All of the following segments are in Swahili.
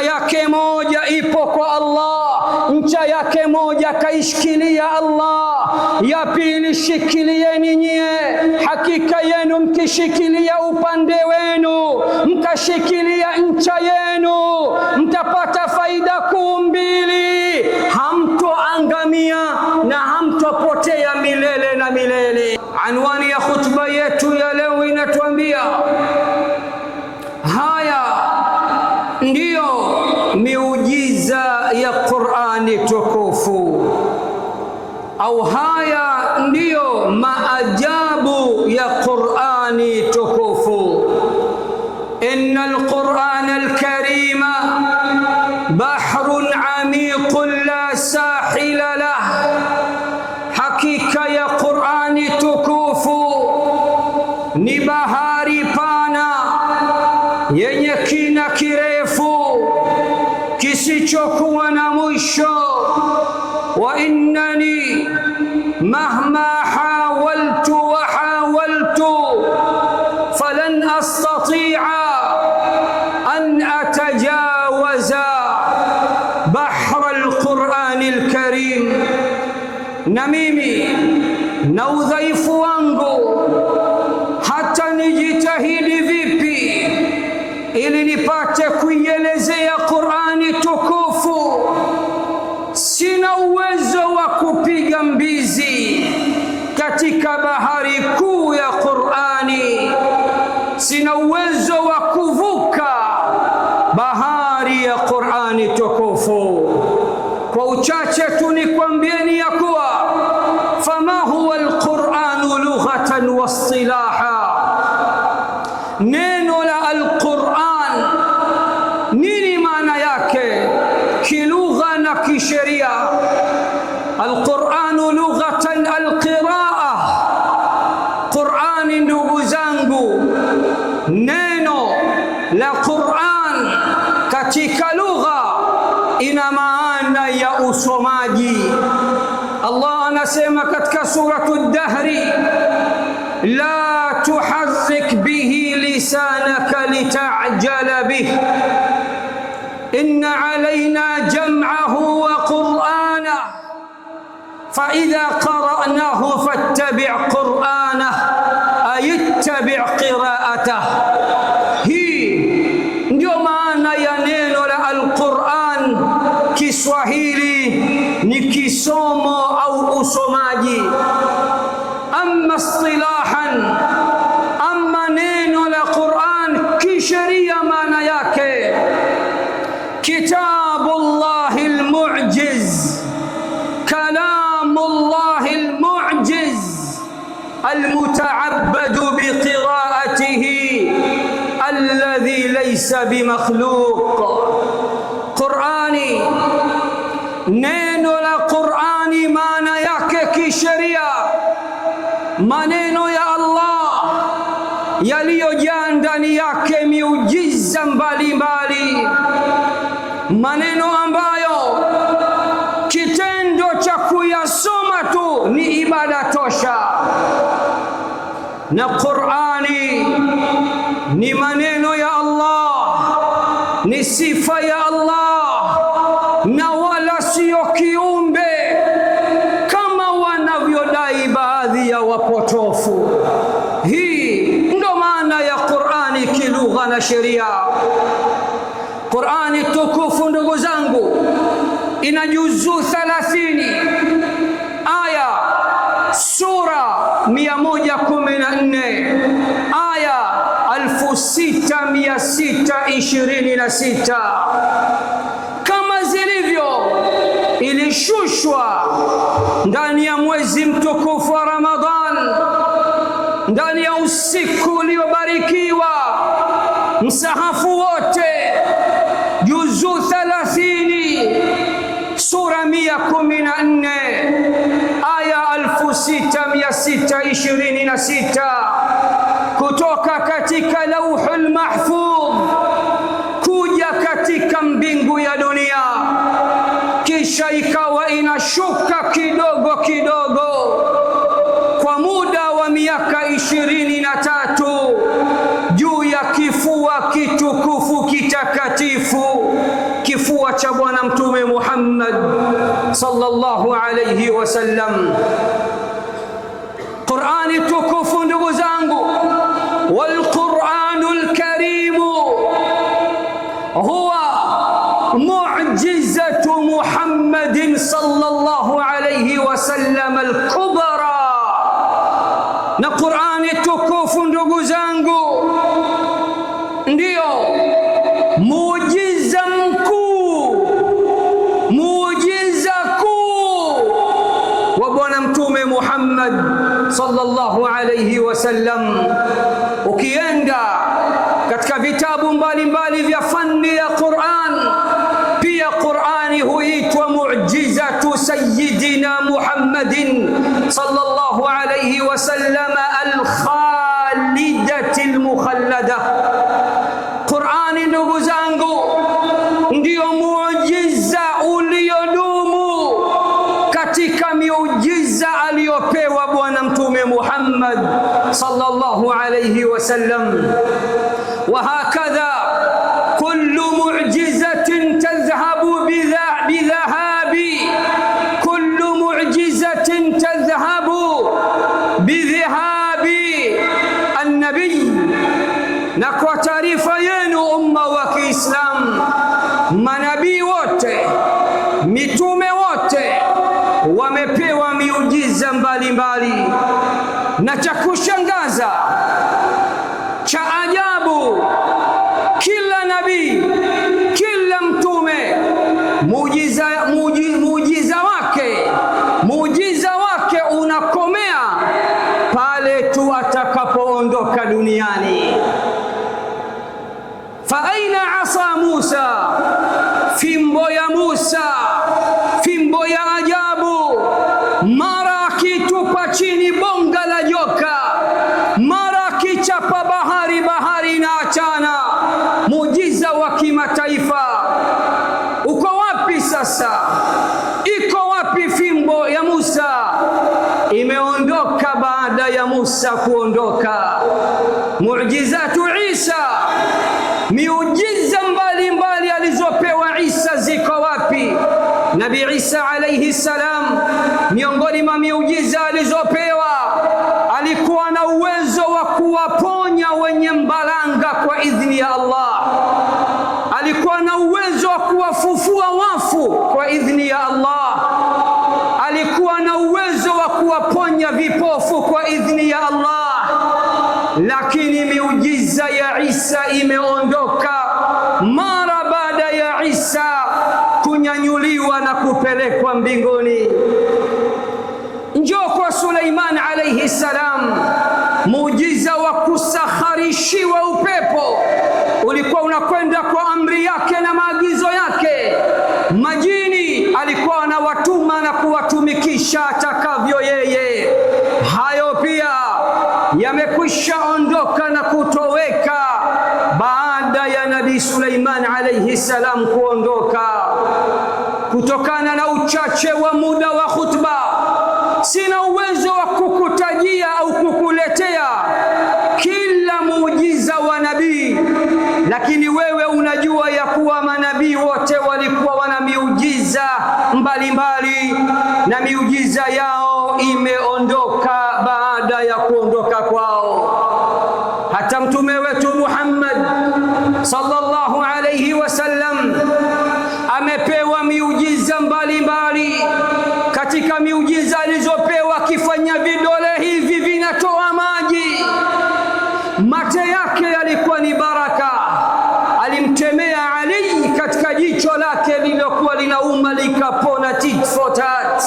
Yake moja ipo kwa Allah, ncha yake moja kaishikilia Allah, ya pili shikilieni nyie. Hakika yenu mkishikilia upande wenu, mkashikilia ncha yenu, mtapata faida kuu mbili: hamtoangamia na hamtopotea milele na milele. Anwani ya khutba yetu ya leo inatuambia haya ndiyo miujiza ya Qur'ani tukufu, au haya ndiyo maajabu ya Qur'ani tukufu. Inna al-Qur'ana al-karima bahrun amiqun la sahila lah, hakika ya Qur'ani tukufu ni bahari pana yenye kina kirefu kisichokuwa na mwisho. Wa innani mahma hawaltu wa hawaltu falan astati'a an atajawaza bahra alqurani alkarim, na mimi na udhaifu wangu hata nijitahidi vipi ili nipate kuielezea Qur'ani tukufu, sina uwezo wa kupiga mbizi katika bahari kuu ya Qur'ani, sina uwezo wa kuvuka bahari ya Qur'ani tukufu. Kwa uchache tu nikwambieni ya kuwa fama huwa alquranu lughatan wasilaha, neno la alquran nini maana yake kilugha na kisheria? Alquranu lughatan alqiraa, Qurani ndugu zangu, neno la Quran katika lugha ina maana ya usomaji. Allah anasema katika suratu Dahri, la tuharrik bihi lisanaka litajala bih inna alayna jam'ahu wa qur'anah fa idha qara'nahu fattabi' qur'anah ay ittabi' qira'atah. Hii ndio maana ya neno la Alquran. Kiswahili ni kisomo au usomaji. Amma istilahan, amma neno la Quran kisheria, maana yake kitabullahi almu'jiz, kalamullahi almu'jiz almutaabadu biqiraatihi alladhi laysa bimakhluq. Qurani, neno la Qurani maana yake kisheria, maneno ya Allah yaliyojaa ndani yake miujiza mbalimbali, maneno ambayo kitendo cha kuyasoma tu ni ibada tosha. Na Qurani ni maneno ya Allah, ni sifa ya Allah, na wala siyo kiumbe kama wanavyodai baadhi ya wapotofu. Hii ndo maana ya Qurani kilugha na sheria. Qurani tukufu, ndugu zangu, ina juzuu 30, aya sura 114, aya 6626 kama zilivyo ilishushwa ndani ya mwezi mtukufu wa Ramadhan, ndani ya usiku uliobarikiwa, msahafu wote juzuu 30, sura 114, aya 6626 kutoka katika Lauhul Mahfudh kuja katika mbingu ya dunia, kisha ikawa inashuka kidogo kidogo kwa muda wa miaka 23 juu ya kifua kitukufu kitakatifu cha Bwana Mtume Muhammad sallallahu alayhi wasallam. Qur'ani tukufu, ndugu zangu, walquranu lkarimu huwa mu'jizatu Muhammadin sallallahu alayhi wasallam alkubra. Na Qur'ani tukufu, ndugu zangu, ndiyo muujiza mkuu, muujiza kuu wa Bwana Mtume Muhammad sallallahu alayhi wasallam. Ukienda katika vitabu mbalimbali vya fani ya Qur'an, pia Qur'ani huitwa mu'jizatu sayyidina Muhammadin sallallahu alayhi wasallam alkhalidati almukhallada. Qur'ani, ndugu zangu, ndiyo muujiza uliodumu katika miujiza aliyopewa Bwana Mtume Muhammad sallallahu alayhi wasallam. Wa hakadha kullu mu'jizatin tadhhabu bidhahabi, kullu mu'jizatin tadhhabu bidhihabi an-nabiy. Na kwa taarifa yenu, umma wa Kiislamu, manabii wote, mitume wote wamepewa miujiza mbalimbali, na cha kushangaza cha ajabu, kila nabii, kila mtume muujiza wake unakomea pale tu atakapoondoka duniani. Fa aina asa Musa, fimbo ya Musa, fimbo ya ajabu, mara akitupa chini bonga la joka, mara akichapa bahari, bahari inaachana. Muujiza wa kimataifa uko wapi sasa? Iko wapi fimbo ya Musa? Imeondoka baada ya Musa kuondoka. Muujizatu Isa, miujiza mbalimbali alizopewa Isa ziko wapi? Nabii Isa alayhi salam, miongoni mwa miujiza alizopewa, alikuwa na uwezo wa kuwaponya wenye mbalanga kwa idhni ya Allah. Alikuwa na uwezo wa kuwafufua wafu kwa idhni ya Allah. Alikuwa na uwezo wa kuwaponya vipofu kwa idhni ya Allah. Lakini miujiza ya Isa imeondoka mara baada ya Isa kunyanyuliwa na kupelekwa mbinguni. Njoo kwa Suleiman alayhi salam, muujiza wa kusakharishiwa upepo ulikuwa unakwenda kwa amri yake na maagizo yake. Majini alikuwa anawatuma na kuwatumikisha atakavyo yeye. Hayo pia yamekwisha ondoka na kutoweka baada ya Nabii Suleiman alayhi salam kuondoka. Kutokana na uchache wa muda wa khutba, sina uwezo wa kukutajia au kukuletea kila muujiza wa nabii, lakini wewe unajua ya kuwa manabii wote walikuwa wana miujiza mbalimbali na miujiza yao imeondoka baada ya kuondoka kwao. Hata mtume wetu Muhammad sallallahu alayhi wasallam amepewa miujiza mbalimbali. Katika miujiza alizopewa, akifanya vidole hivi vinatoa maji. Mate yake yalikuwa ni baraka. Alimtemea Ali katika jicho lake lililokuwa linauma likapona tit for tat.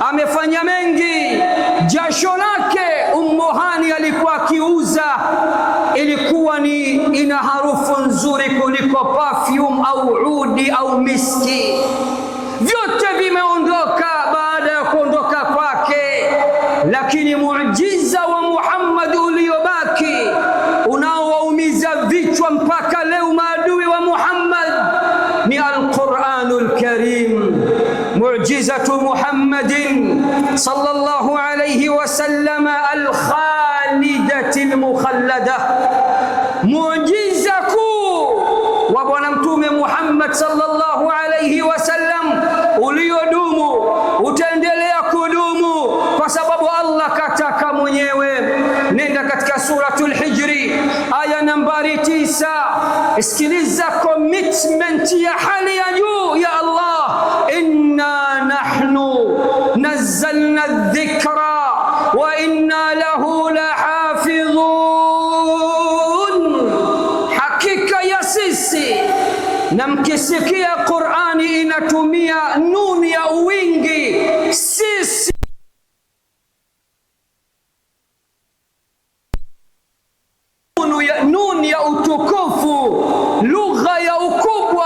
Amefanya mengi. Jasho lake Ummu Hani alikuwa akiuza, ilikuwa ni ina harufu nzuri kuliko perfume au udi au miski. Vyote vimeondoka baada ya kuondoka kwake, lakini muujiza wa Muhammad uliobaki unaowaumiza vichwa mpaka leo maadui wa Muhammad ni Alquranul Karim, mu'jizatu Muhammadin sallallahu alayhi wasallam alkhalidati almukhallada, muujiza kuu wa Bwana Mtume Muhammad sallallahu alayhi Sikiliza commitment ya hali ya juu ya Allah, inna nahnu nazzalna dhikra wa inna lahu lahafidhun, hakika ya sisi. Na mkisikia Qur'ani inatumia nuni ya uwingi, sisi nuni ya utukufu, lugha ya ukubwa.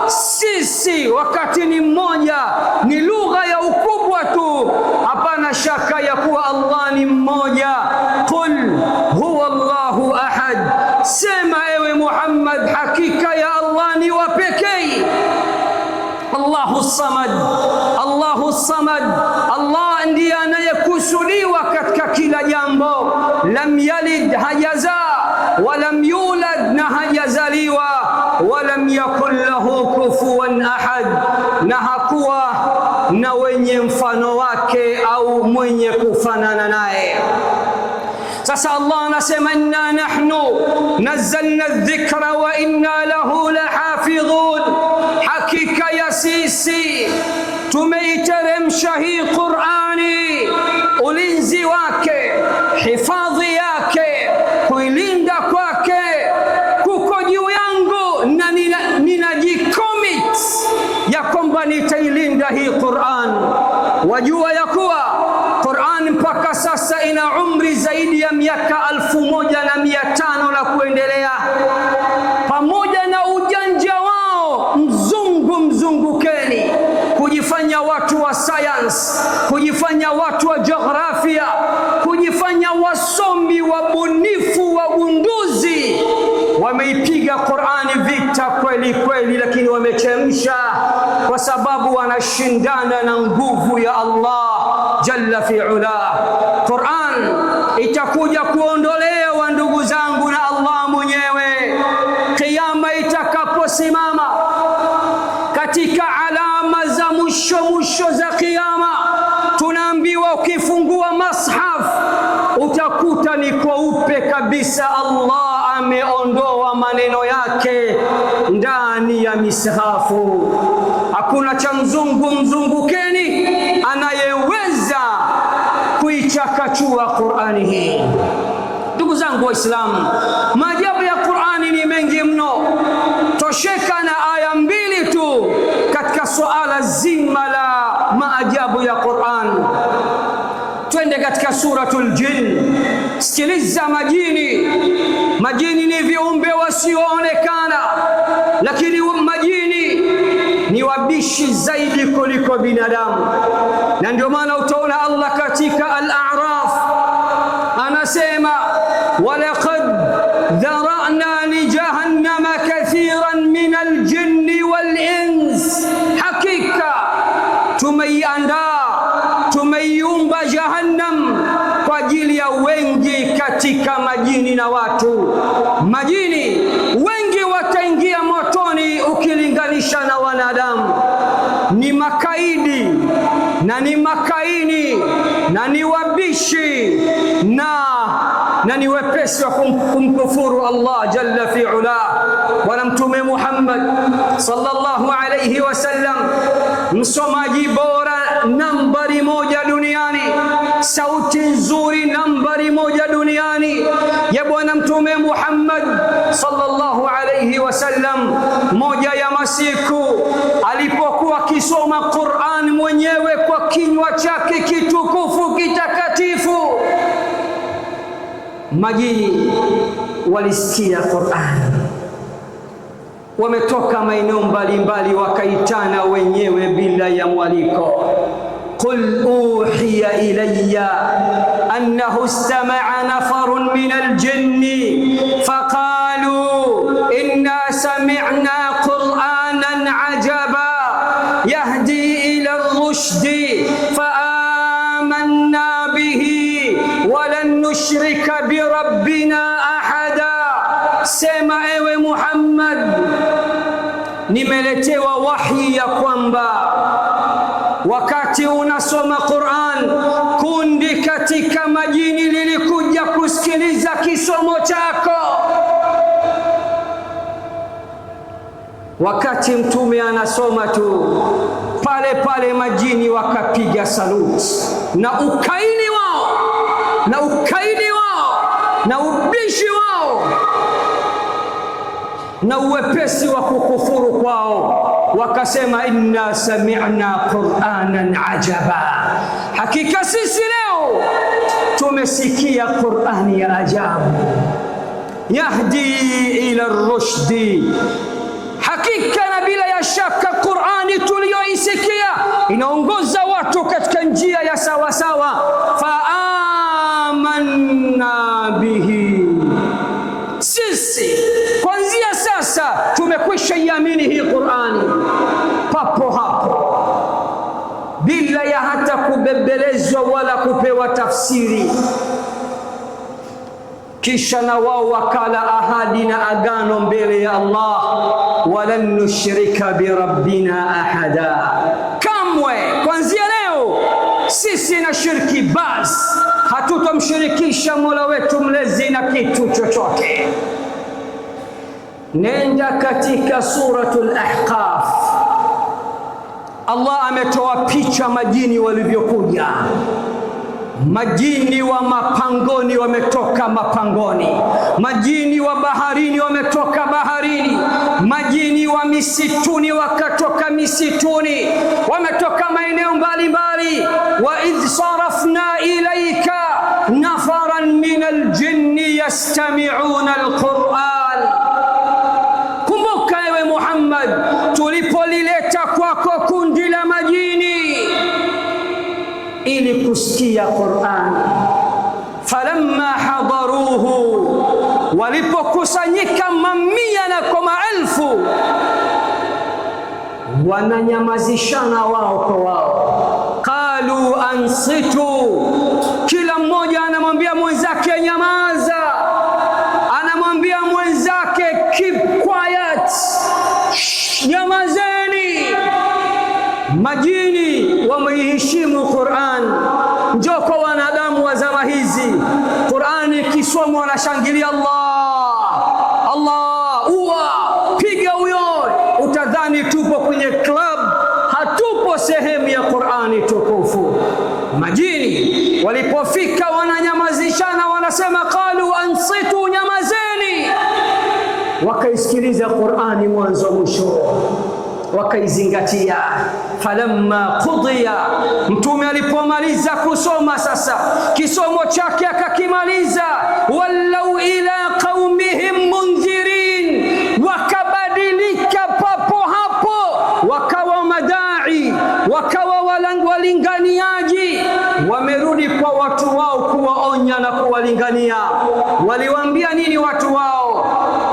Sisi wakati ni mmoja, ni lugha ya ukubwa tu, hapana shaka ya kuwa Allah ni mmoja. Qul huwa Allahu ahad, sema ewe Muhammad, hakika ya Allah ni wa pekee. Allahu samad, Allahu samad, Allah ndiye anayekusudiwa katika kila jambo. Lam yalid, hajazaa, walam yulad, na hajazaliwa, walam yakun lahu kufuwan ahad, na hakuwa na wenye mfano wake au mwenye kufanana naye. Sasa Allah anasema inna nahnu nazzalna dhikra wa inna lahu lahafidhun, hakika ya sisi tumeiteremsha hii Qur'ani, ulinzi wake, hifadhi yake, kuilinda kwake kuko juu yangu, na ninajicommit ya kwamba nitailinda hii Qur'an. Wajua ya kuwa Qur'an mpaka sasa ina umri zaidi ya miaka 1500 na kuendelea. Pamoja na ujanja wao mzungu mzungukeni, kujifanya watu wa science, kujifanya watu wa jiografia, kujifanya wasomi wabunifu wagunduzi, wameipiga Qur'ani vita kweli kweli, lakini wamechemsha kwa sababu wanashindana na nguvu ya Allah jalla fi ula. Qur'an itakuja kuondolewa ndugu zangu na Allah mwenyewe Kiyama itakaposimama, katika alama za mwisho mwisho za Kiyama, tunaambiwa ukifungua mashaf utakuta ni kweupe kabisa, Allah ameondoa maneno yake ndani ya mishafu. Hakuna cha mzungu mzungukeni anayeweza kuichakachua Qur'ani hii. Ndugu zangu Waislamu, maajabu ya Qur'ani ni mengi mno. Tosheka na aya mbili tu katika suala zima la maajabu ya Qur'an. Twende katika Suratul Jin. Sikiliza majini. Majini ni viumbe wasioonekana, lakini majini ni wabishi zaidi kuliko binadamu, na ndio maana utaona Allah katika Al-A'raf anasema walaqad dhara'na li jahannama kathiran min al-jinni wal-ins, hakika tumeiandaa tumeiumba Jahannam kwa ajili ya wengi katika majini na watu. Majini wengi wataingia motoni ukilinganisha na wanadamu. Ni makaidi na ni makaini na ni wabishi na ni wepesi wa kumkufuru Allah jalla fi ula. Bwana Mtume Muhammad sallallahu alayhi wasallam, msomaji bora nambari moja duniani, sauti nzuri nambari moja duniani ya Bwana Mtume Muhammad sallallahu alayhi wasallam, moja ya masiku alipokuwa akisoma Qur'an mwenyewe kwa kinywa chake kitukufu kitakatifu, majini walisikia Qur'an, wametoka maeneo mbalimbali wakaitana wenyewe bila ya mwaliko. Qul uhiya ilayya annahu istama'a nafarun min aljinni faqalu inna sami'na qur'anan ajaba yahdi ila ar-rushdi faamanna bihi walan nushrika birabbina ahada. Sema ewe Muhammad, nimeletewa wahi ya kwamba wakati unasoma Qur'an, kundi katika majini lilikuja kusikiliza kisomo chako. Wakati Mtume anasoma tu, pale pale majini wakapiga saluti, na ukaidi wao na ukaidi wao na ubishi wao na uwepesi wa kukufuru kwao, wakasema inna sami'na qur'anan ajaba, hakika sisi leo tumesikia Qur'ani ya ajabu. Yahdi ila rushdi, hakika na bila ya shaka Qur'ani tuliyoisikia inaongoza watu katika njia ya sawasawa. Fa amanna bihi, sisi kuanzia sasa tumekwisha iamini hii Qur'ani papo hapo, bila ya hata kubembelezwa wala kupewa tafsiri. Kisha na wao wakala ahadi na agano mbele ya Allah, walan nushrika birabbina ahada, kamwe kuanzia leo sisi na shirki bas, hatutomshirikisha Mola wetu mlezi na kitu chochote. Nenda katika Suratul Ahqaf, Allah ametoa picha majini walivyokuja. Majini wa mapangoni wametoka mapangoni, majini wa baharini wametoka baharini, majini wa misituni wakatoka misituni, wametoka maeneo mbalimbali. Wa idh sarafna ilaika nafaran min aljinni yastami'una alquran, kumbuka ewe Muhammad, tulipolileta kwako kundi la majini ili kusikia Qur'an. Falamma hadaruhu, walipokusanyika mamia na kwa maelfu, wananyamazishana wao kwa wao. Qalu ansitu, kila mmoja anamwambia mwenzake nyamaza, anamwambia mwenzake keep quiet, nyamazeni. Majini wameiheshimu Qur'an. Njoo kwa wanadamu wa zama hizi, Qur'an ikisomwa wanashangilia Allah Allah, uwa piga huyo, utadhani tupo kwenye club. Hatupo sehemu ya Qur'ani tukufu. Majini walipofika wananyamazishana, wanasema qalu ansitu, nyamazeni. Wakaisikiliza Qur'ani mwanzo mwisho, wakaizingatia. Falamma qudiya, Mtume alipomaliza kusoma sasa kisomo chake akakimaliza, wallau ila qaumihim mundhirin, wakabadilika papo hapo, wakawa madai, wakawa walinganiaji, wamerudi kwa watu wao kuwaonya na kuwalingania. Waliwaambia nini watu wao?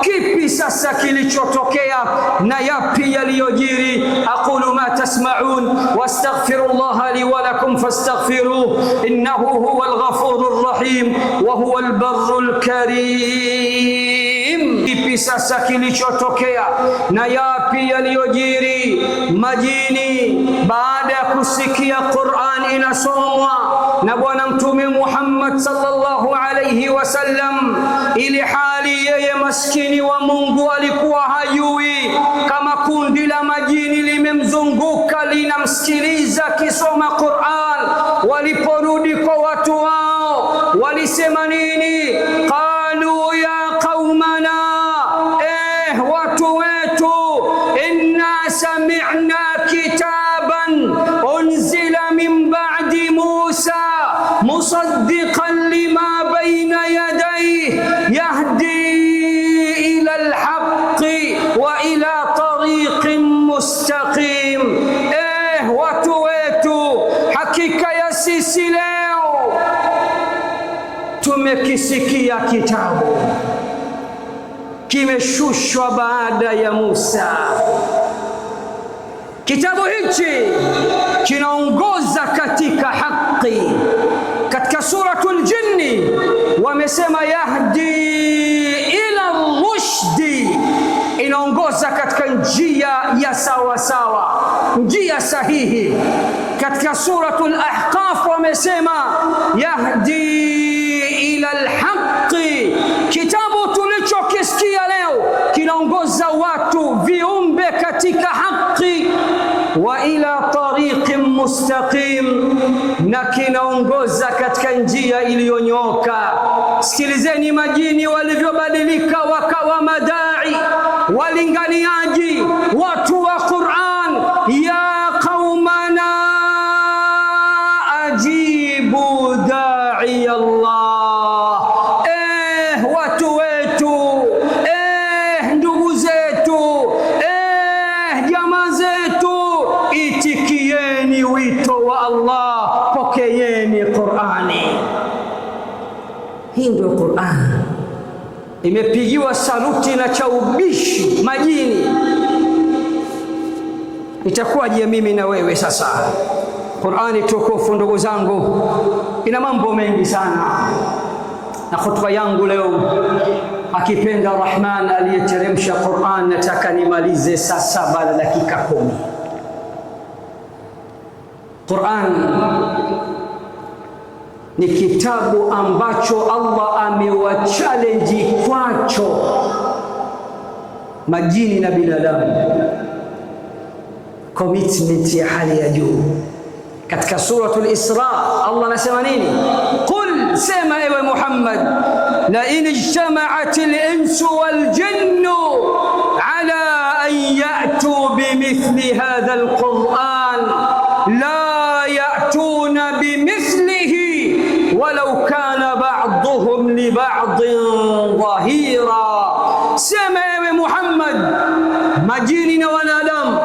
Kipi sasa kilichotokea na yapi yaliyojiri? Aqulu ma tasma'un wastaghfirullaha li wa lakum fastaghfiruhu innahu huwal ghafurur rahim wa huwal barrul karim. Kipi sasa kilichotokea na yapi yaliyojiri? Majini baada ya kusikia Qur'an inasomwa na Bwana Mtume Muhammad sallallahu alayhi wasallam, ili hali yeye maskini wa Mungu alikuwa hajui kama kundi la majini limemzunguka linamsikiliza kisoma Qur'an. Waliporudi kwa watu wao walisema nini? Qalu ya qaumana, watu wetu, inna sami'na kitaban unzila min ba'di Musa musaddiqan lima bayna yadayhi yahdi ila alhaqqi wa ila tariqin mustaqim. Watu wetu, hakika ya sisi leo tumekisikia kitabu kimeshushwa baada ya Musa. Kitabu hichi kinaongoza katika haki. Katika Suratul Jinni wamesema yahdi ila rushdi, inaongoza katika njia ya sawa sawa, njia sahihi. Katika Suratul Ahqaf wamesema yahdi ila alhaqi, kitabu tulichokisikia leo kinaongoza watu viumbe Wa ila tariqin mustaqim, na kinaongoza katika njia iliyonyooka. Sikilizeni majini walivyobadilika wakawa madai, walinganiaji, watu wa Qur'an. Ya qaumana ajibu da'i Allah, watu wetu, ndugu zetu, jamaa zetu, itikieni wito wa Allah, pokeeni Qur'ani. Hii ndio Qur'an imepigiwa saluti na chaubishi majini. Itakuwaje mimi na wewe sasa? Qur'ani tukufu, ndugu zangu, ina mambo mengi sana, na khutba yangu leo, akipenda Rahman aliyeteremsha Qur'an, nataka nimalize saa 7 na dakika 10. Qur'an ni kitabu ambacho Allah amewachallenge kwacho majini na binadamu, commitment ya hali ya juu. Katika Suratul Isra Allah anasema nini? Qul, sema ewe Muhammad, la in ijtama'at al-insu wal jinnu ala an ya'tu bimithli hadha al-Qur'an la ya'tuna bimithlihi walau kana ba'dhuhum li ba'dhin dhahira. Sema ewe Muhammad, majini na wanadamu,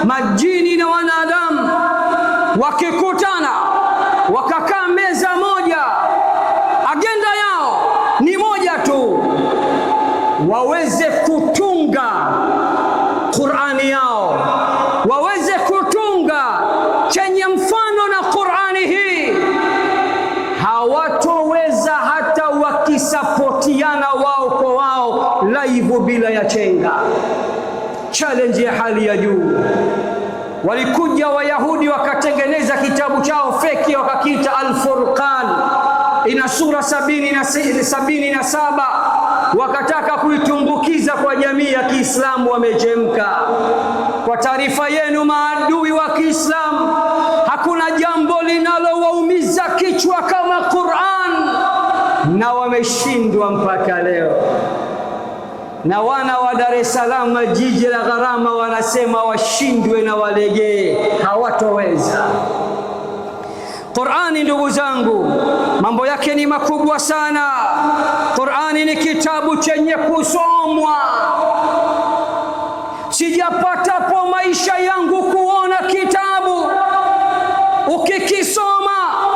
majini na wanadamu wakikutana wakakaa meza moja, agenda yao ni moja tu, waweze kutunga Qur'ani yao, waweze kutunga chenye mfano na Qur'ani hii, hawatoweza hata wakisapotiana wao kwa wao live bila ya chenga. Challenge ya hali ya juu. Walikuja Wayahudi wakatengeneza kitabu chao feki wakakiita Al-Furqan, ina sura 77, wakataka kuitumbukiza kwa jamii ya Kiislamu. Wamechemka. Kwa taarifa yenu, maadui wa Kiislamu, hakuna jambo linalowaumiza kichwa kama Qur'an, na wameshindwa mpaka leo. Na wana wa Dar es Salaam, jiji la gharama, wanasema washindwe na walegee, hawatoweza. Qur'ani, ndugu zangu, mambo yake ni makubwa sana. Qur'ani ni kitabu chenye kusomwa. Sijapatapo maisha yangu kuona kitabu ukikisoma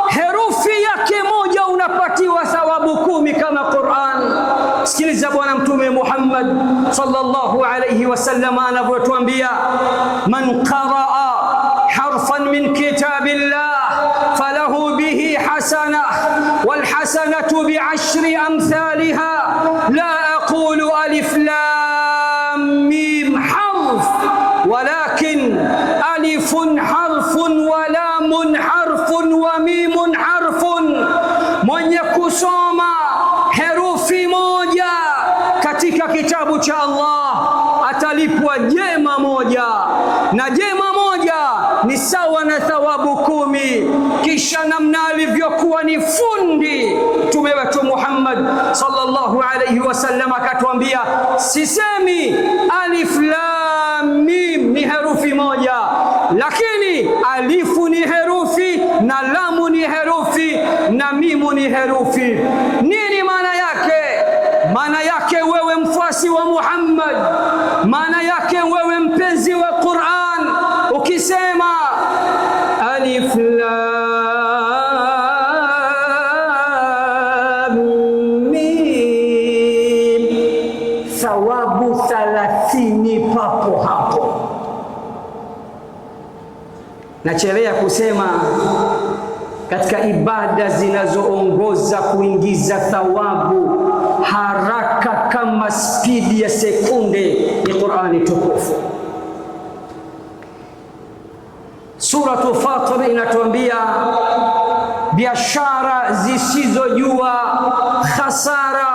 herufi yake moja unapatiwa thawabu 10 kama Qur'an. Sikiliza Bwana Mtume Muhammad sallallahu alayhi wasallam anavyotuambia, man qaraa harfan min kitabillah falahu bihi hasana wal hasanatu bi'ashri amthaliha la aqulu alif lam mim harf walakin alifun harfun wa lamun harfun wa mimun harfun. Mwenye kusoma herufi moja katika kitabu cha Allah atalipwa jema moja, na jema moja ni sawa na thawabu 10. Kisha namna alivyokuwa ni fundi Mtume wetu Muhammad sallallahu alayhi wasallam akatuambia, sisemi alif lam mim ni herufi moja, lakini alifu ni herufi na lamu ni herufi na mimu ni herufi. Nini maana yake? Maana yake wewe mfuasi wa Muhammad, maana yake wewe mpenzi wa Qur'an, ukisema alif lam mim, thawabu 30 papo hapo. Nachelea kusema katika ibada zinazoongoza kuingiza thawabu haraka kama spidi ya sekunde ni Qur'ani tukufu. Suratu Fatir inatuambia biashara zisizojua hasara,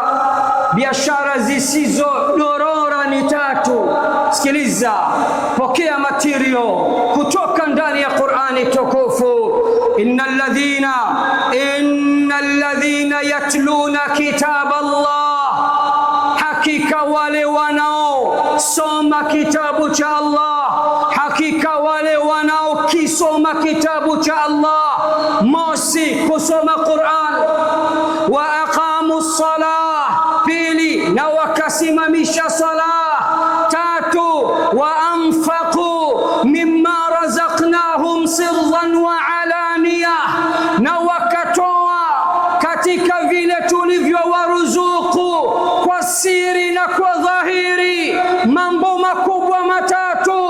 biashara zisizodorora ni tatu. Sikiliza, pokea material kutoka ndani ya Qur'ani tukufu. Innal ladhina yatluna kitab Allah, hakika wale wanaosoma kitabu cha Allah, hakika wale wanaokisoma kitabu cha Allah. Mosi, kusoma Qur'an. Wa aqamu salah, pili, na wakasimamisha salah. Tatu, wa anfaqu mimma razaqnahum sirran wa alaniya, na wakatoa katika vile tulivyowaruzuku kwa siri na kwa dhahiri. Mambo makubwa matatu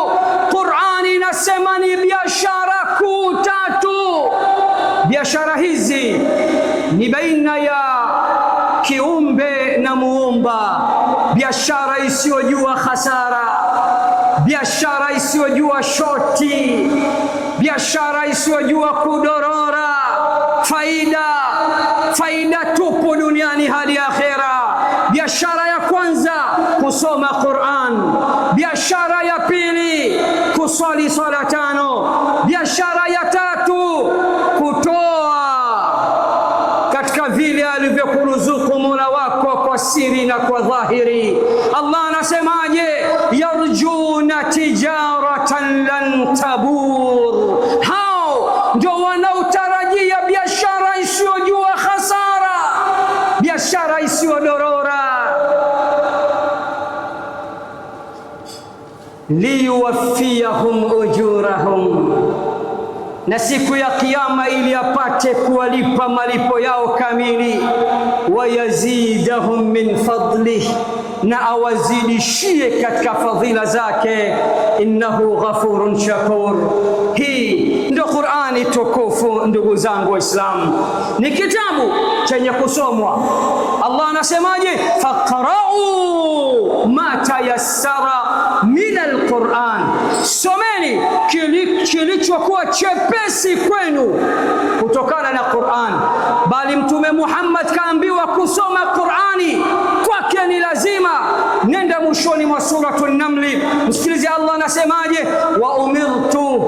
Qur'ani inasema ni biashara kuu tatu. Biashara hizi ni baina ya kiumbe na muumba, biashara isiyojua hasara, biashara isiyojua shoti, biashara isiyojua kudorora, faida faida tupu duniani hadi akhera. Biashara ya kwanza kusoma Qur'an, biashara ya pili kuswali swala tano, biashara ya tatu kutoa katika vile alivyokuruzuku Mola wako kwa siri na kwa dhahiri. Allah anasemaje? Yarjuna tijaratan lan tabur, hao ndio wanaotarajia biashara isiyojua hasara, biashara isiyodorora. Liyuwaffiyahum ujurahum, na siku ya Kiyama ili apate kuwalipa malipo yao kamili. Wayazidahum min fadlih, na awazidishie katika fadhila zake. Innahu ghafurun shakur. Hii ndio Qur'ani tukufu, ndugu zangu Waislamu, ni kitabu chenye kusomwa. Allah anasemaje? Faqra'u ma tayassara min alquran, someni kilichokuwa chepesi kwenu kutokana na Qur'an. Bali Mtume Muhammad kaambiwa kusoma Qur'ani kwake ni lazima. Nenda mwishoni mwa suratu Namli, msikilize Allah anasemaje: wa umirtu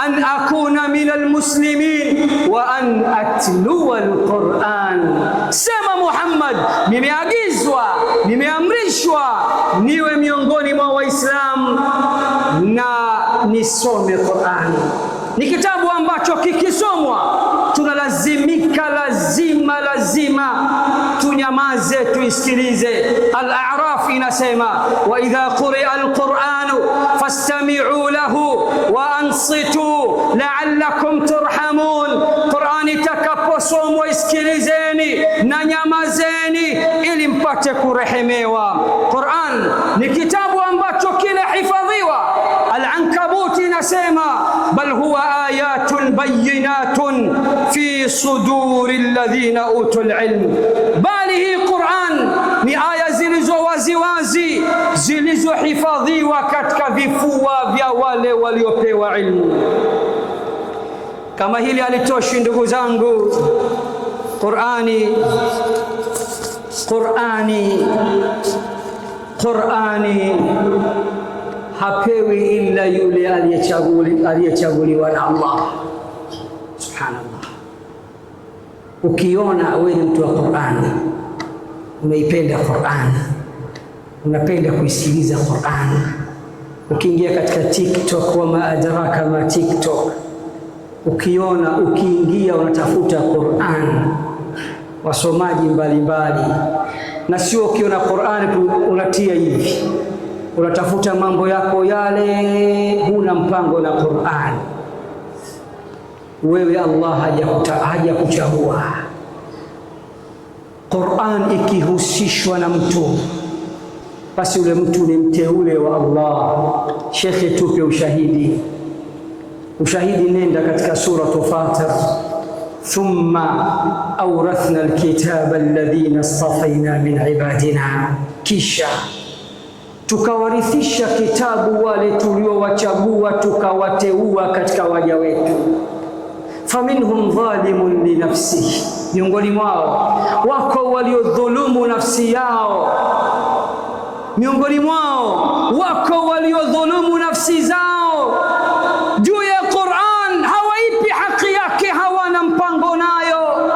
an akuna min almuslimin wa an atluwa alquran. Sema Muhammad, nimeagizwa, nimeamrishwa niwe miongoni mwa Waislamu na nisome Qur'ani. Ni kitabu ambacho kikisomwa tunalazimika, lazima lazima tunyamaze, tuisikilize. Al-A'raf inasema wa idha quri'a al-Qur'anu fastami'u lahu wa ansitu la'allakum turhamun. Qur'ani itakaposomwa isikilizeni na nyamazeni ili mpate kurehemewa. Qur'an ni kitabu ambacho kinahifadhiwa. Al-Ankabut inasema bal huwa ayatun bayinatun fi suduri alladhina utul ilm, bali hii Qur'an ni aya zilizo waziwazi zilizohifadhiwa katika vifua vya wale waliopewa ilmu. Kama hili halitoshi, ndugu zangu, Qur'ani Qur'ani Qur'ani hapewi ila yule aliyechaguliwa na Allah. Subhanallah. Ukiona wewe ni mtu wa Qur'an, unaipenda Qur'an, unapenda kuisikiliza Qur'an, ukiingia katika TikTok, wama adraka ma TikTok, ukiona ukiingia unatafuta Qur'an, wasomaji mbalimbali, na sio ukiona Qur'an unatia hivi, unatafuta mambo yako yale, huna mpango na Qur'an. Wewe Allah hajakuchagua. Qur'an ikihusishwa na mtu, basi yule mtu ni mteule wa Allah. Shekhe, tupe ushahidi. Ushahidi, nenda katika suratu Fatir, thumma awrathna alkitaba alladhina istafaina min ibadina, kisha tukawarithisha kitabu wale tuliowachagua tukawateua katika waja wetu. Faminhum dhalimun li nafsihi, miongoni mwao wako waliodhulumu nafsi yao, miongoni mwao wako waliodhulumu nafsi zao juu ya Qur'an, hawaipi haki yake, hawana mpango nayo.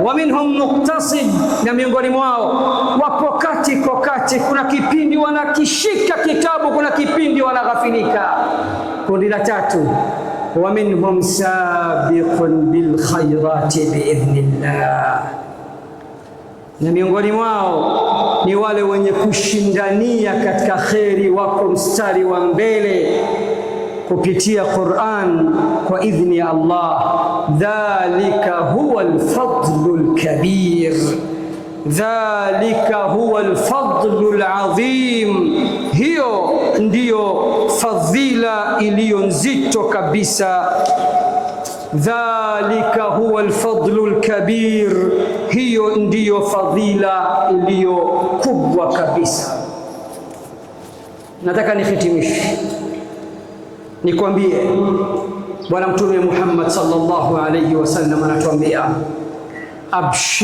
Wa minhum muqtasid, na miongoni mwao wapo kati kwa kati. Kuna kipindi wanakishika kitabu, kuna kipindi wanaghafilika. Kundi la tatu, wa minhum sabiqun bil khairati biidhnillah, na miongoni mwao ni wale wenye kushindania katika kheri, wako mstari wa mbele kupitia Qur'an kwa idhni ya Allah. Dhalika huwa alfadlu alkabir, dhalika huwa alfadlu alazim, hiyo ndiyo fadhila iliyo nzito kabisa. Dhalika huwa alfadlu alkabir, hiyo ndiyo fadhila iliyo kubwa kabisa. Nataka nihitimishe nikwambie, Bwana Mtume Muhammad sallallahu alayhi wasallam anatuambia,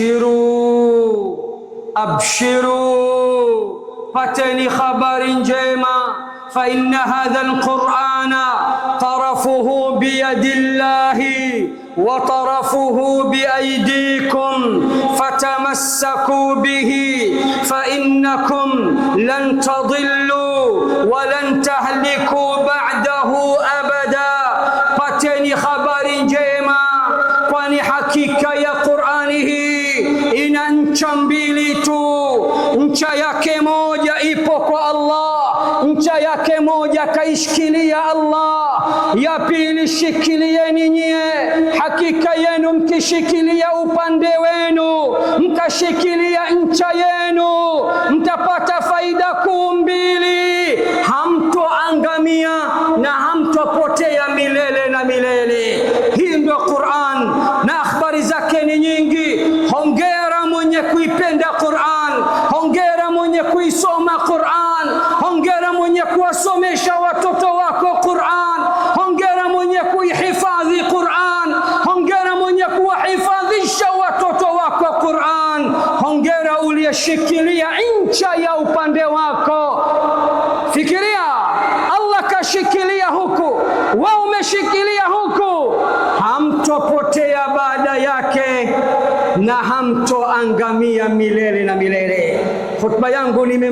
abshiru abshiru, pateni habari njema, fa inna hadha alqur'ana tarafuhu biyadillahi wa tarafuhu biaydikum fatamassaku bihi fa innakum lan tadillu wa lan tahliku ba'dahu abada. Pateni habari njema, kwani hakika ya Qur'ani hii ina ncha mbili tu. Ncha yake moja ipo kwa Allah, ncha yake moja kaishikilia Allah, ya pili shikilieni nyie. Hakika yenu mkishikilia upande wenu, mkashikilia ncha yenu, mtapata faida kuu mbili: hamtoangamia na hamtopotea milele na milele. Hii ndio Qur'an na habari zake ni nyingi. Hongera mwenye kuipenda Qur'an, hongera mwenye kuisoma Qur'an, hongera mwenye kuwasomesha watoto wako Qur'an, hongera mwenye kuihifadhi Qur'an, hongera mwenye kuwahifadhisha watoto wako Qur'an, hongera uliyeshikilia ncha ya upande wako. Fikiria, Allah kashikilia huku, wewe umeshikilia huku, hamtopotea baada yake na hamtoangamia milele na milele. Khutba yangu nime